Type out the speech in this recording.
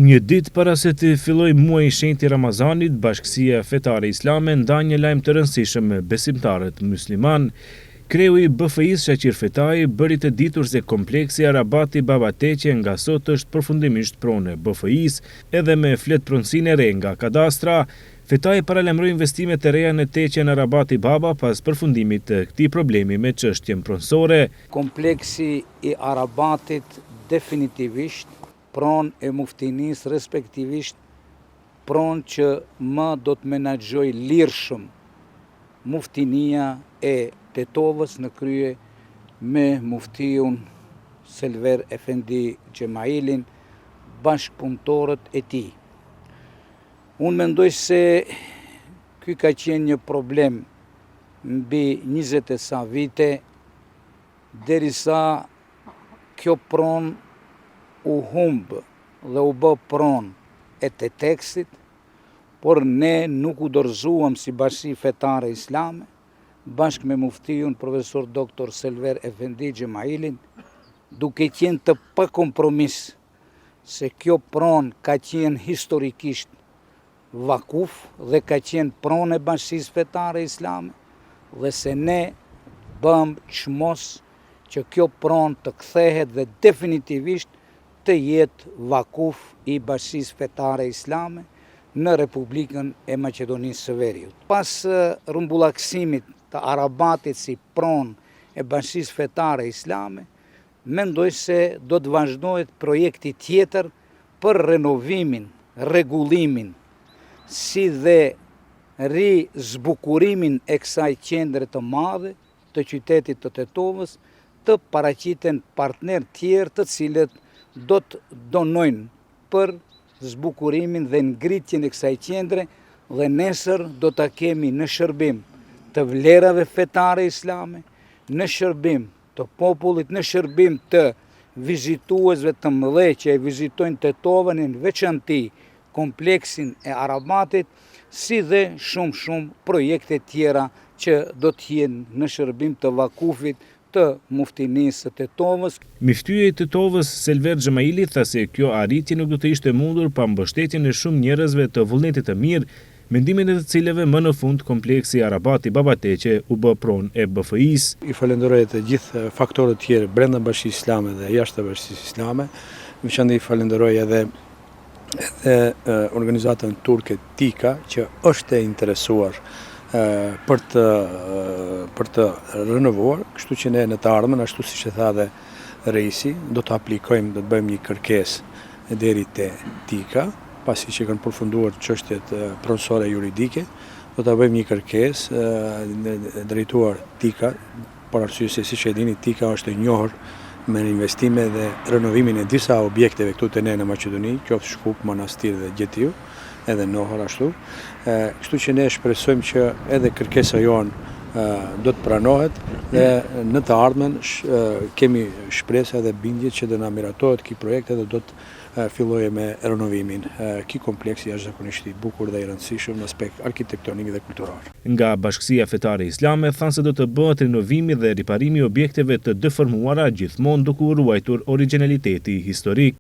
Një ditë para se të fillojë muaji i shenjtë i Ramazanit, Bashkësia Fetare Islame ndan një lajm të rëndësishëm me besimtarët myslimanë. Kreu i BFI-së, Shaqir Fetai, bëri të ditur se kompleksi Arabati Baba Teqe nga sot është përfundimisht pronë e BFI-së, edhe me fletëpronësinë e re nga Kadastra. Fetai paralajmëroi investime të reja në teqen Arabati Baba pas përfundimit të këtij problemi me çështjen pronësore. Kompleksi i Arabatit definitivisht pronë e Muftinisë respektivisht pronë që më do të menaxhojë lirshëm Muftinia e Tetovës në krye me Muftiun Selver Efendi Xhemailin, bashkëpunëtorët e tij. Unë mendoj se ky ka qenë një problem mbi 20 e sa vite, derisa kjo pronë u humb dhe u bë pronë e TETEX-it, por ne nuk u dorëzuam si Bashkësi Fetare Islame, bashkë me Muftiun Profesor Doktor Selver Efendi Xhemailin, duke qenë të pakompromis se kjo pronë ka qenë historikisht vakuf dhe ka qenë pronë e Bashkësisë Fetare Islame dhe se ne bëmë çmos që kjo pronë të kthehet dhe definitivisht të jetë vakuf i Bashkësisë Fetare Islame në Republikën e Maqedonisë së Veriut. Pas rrumbullaksimit të Arabatit si pronë e Bashkësisë Fetare Islame, mendoj se do të vazhdohet projekti tjetër për renovimin, rregullimin, si dhe rizbukurimin e kësaj qendre të madhe të qytetit të Tetovës, të paraqiten partnerë tjerë të cilët do të donojnë për zbukurimin dhe ngritjen e kësaj qendre dhe nesër do ta kemi në shërbim të vlerave fetare islame, në shërbim të popullit, në shërbim të vizituesve të mëdhenj që e vizitojnë Tetovën në veçanti kompleksin e Arabatit, si dhe shumë shumë projekte tjera që do të jenë në shërbim të vakufit të Muftinisë së Tetovës. Myftiu i Tetovës, Selver Xhemaili tha se kjo arritje nuk do të ishte e mundur pa mbështetjen e shumë njerëzve të vullnetit të mirë, me ndihmën e të cilëve më në fund kompleksi Arabati Babateqe u bë pronë e BFI-së. I falënderoj të gjithë faktorët tjerë brenda Bashkësisë Islame dhe jashtë Bashkësisë Islame. Në veçanti falënderoj edhe edhe organizatën turke TIKA që është e interesuar për të për të renovuar, kështu që ne në të ardhmen, ashtu siç e tha edhe reisi, do të aplikojmë, do të bëjmë një kërkesë deri te TIKA, pasi që kanë përfunduar çështjet pronësore juridike, do ta bëjmë një kërkesë drejtuar TIKA, për arsye se siç e dini TIKA është e njohur me investime dhe renovimin e disa objekteve këtu te ne në Maqedoni, qoftë Shkup, Manastir dhe gjetiu, edhe në Ohër ashtu. Kështu që ne shpresojmë që edhe kërkesa jonë do të pranohet dhe në të ardhmen kemi shpresa dhe bindje që do na miratohet ky projekt edhe do të fillojë me renovimin. Ky kompleks jashtëzakonisht i bukur dhe i rëndësishëm në aspekt arkitektonik dhe kulturor. Nga Bashkësia Fetare Islame thanë se do të bëhet rinovimi dhe riparimi i objekteve të deformuara gjithmonë duke u ruajtur origjinaliteti historik.